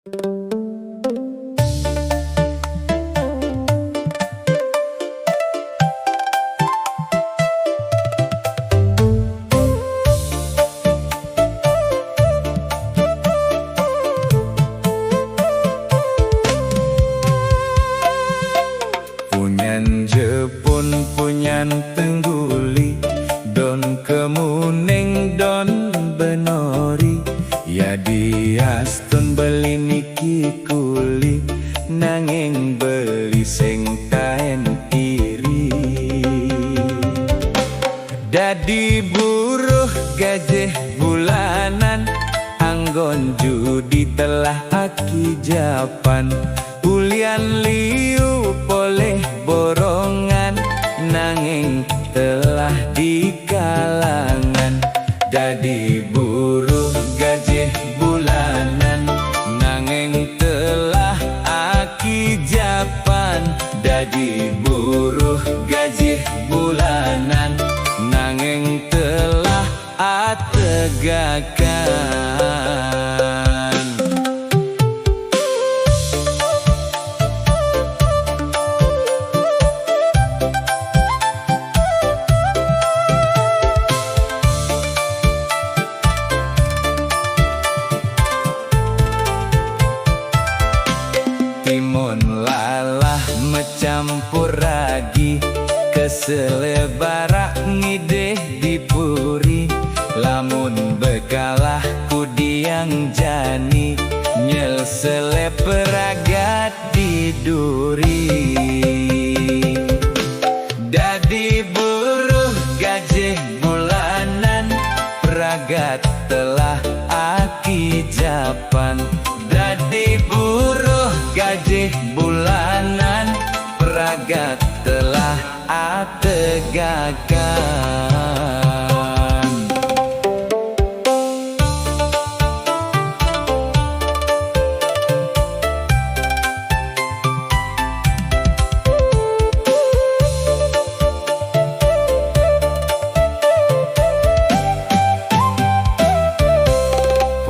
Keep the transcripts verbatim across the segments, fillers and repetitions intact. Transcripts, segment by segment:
Punyan Jepun, punyan tengguli, don kemuning, don benori. Yadi astun beli niki kuli, nanging beli sing taen iri. Dadi buruh gajih bulanan, anggon judi telah aki japan. Ulian liu polih borongan, nanging telah di kalangan. Dadi buruh gajih bulanan, nanging telah aki japan. Dadi buruh gajih bulanan, nanging telah ategakan. Timun lalah macampur ragi, kesele barak ngidih di puri. Lamun bekalah kudiang jani, nyelsele pragat di duri. Dadi buruh gajih bulanan, pragat telah aki japan. Dadi buruh gajih bulanan, pragat telah ategakan.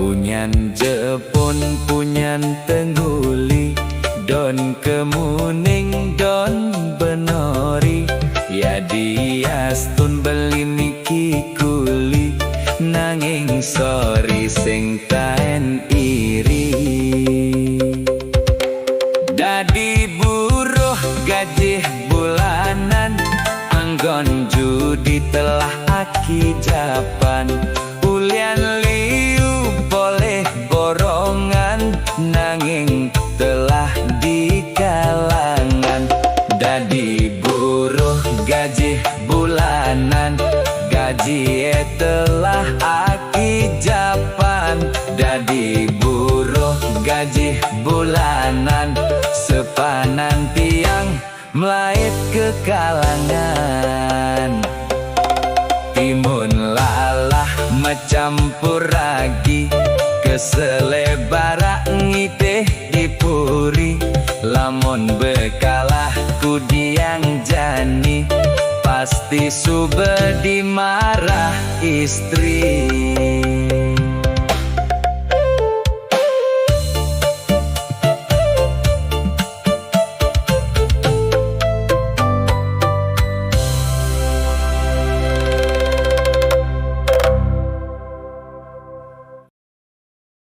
Punyan Jepun, punyan tengguli, don kemuning, don benori. Yadi astun beli niki kuli, nanging sori sing taen iri. Dadi buruh gajih bulanan, anggon judi telah aki japan. Ulian liu polih borongan, nanging telah di kalangan. Dadi buruh gajih bulanan, gajih telah aki japan. Dadi buruh gajih bulanan, sepanan tiang mlait ke kalangan. Timun lalah macampur ragi, kesele barak ngidih di puri. Lamun bekalah kudiang jani, pasti suba dimarah istri.